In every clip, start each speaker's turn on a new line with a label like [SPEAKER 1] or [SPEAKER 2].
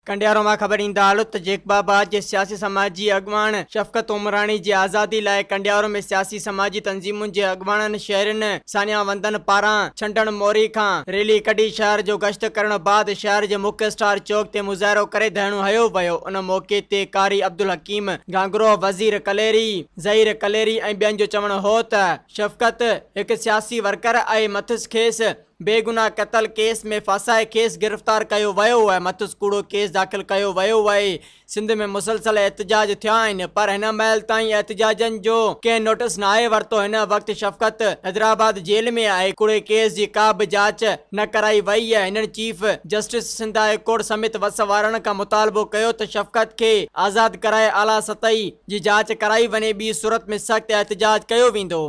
[SPEAKER 1] ڪنڊيارو مان خبر ڏيندا هلو ته جيڪب آباد جي سياسي سماجي اڳواڻ شفقت عمراڻي جي آزادي لاء ڪنڊيارو ۾ سياسي سماجي تنظيمن جي اڳواڻن شهرين ساڃاهه وندن پاران ڇنڊڻ موري کان ريلي ڪڍي شهر جو گشت ڪرڻ بعد شهر جي مک اسٽار چوڪ تي مظاهرو ڪري ڌرڻو هنيو ويو ان موقعي تي قاري عبدالحڪيم گهانگهرو، وزير ڪليري، ظهير ڪليري ۽ ٻين جو چوڻ هو ته شفقت هڪ سياسي ورڪر آهي مٿس کيس بيگناهه قتل ڪيس ۾ ڦاسائي کيس گرفتار ڪيو ويو ۽ مٿس ڪوڙو ڪيس داخل ڪيو ويو آهي. سنڌ ۾ مسلسل احتجاج ٿيا آهن پر هن مهل تائين احتجاجن جو ڪنهن نوٽس ناهي ورتو. هن وقت شفقت حيدرآباد جيل ۾ آهي. ڪوڙي ڪيس جي ڪا به جاچ نه ڪرائي وئي آهي. هنن chief justice Sindh high court سميت وس وارن کان مطالبو ڪيو ته شفقت کي آزاد ڪرائي اعليٰ سطحي جي جاچ ڪرائي وڃي ٻي صورت ۾ سخت احتجاج ڪيو ويندو.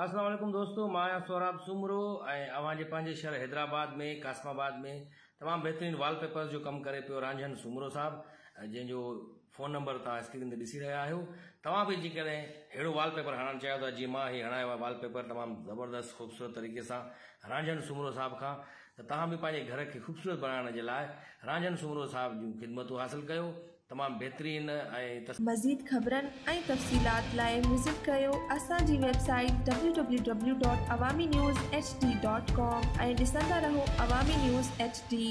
[SPEAKER 2] السلام عليڪم دوستو مان آهيان سهراب سومرو ۽ اوهان جي پنهنجي شهر حيدرآباد ۾ قاسم آباد ۾ تمام بهترين وال پيپرز جو ڪم ڪري پيو رانجهن سومرو صاحب جنهن جو فون نمبر توهان اسڪرين تي ڏسي رهيا آهيو توهان به جيڪڏهن ههڙو وال پيپر هڻائڻ چاهيو ٿا جيئن مان هي هڻايو آهي وال پيپر تمام زبردست خوبصورت طريقي سان رانجهن سومرو صاحب کان ته توهان به پنهنجي گهر کي خوبصورت بڻائڻ جي لاء رانجهن سومرو صاحب جون خدمتون حاصل ڪيو تمام بهترين ۽.
[SPEAKER 3] مزيد خبرن ۽ تفصيلات لاء وزٽ ڪريو اسان جي website W W W dot Awami news H D dot com ۽ ڏسندا رهو عوامي نيوز ايڇ ڊي.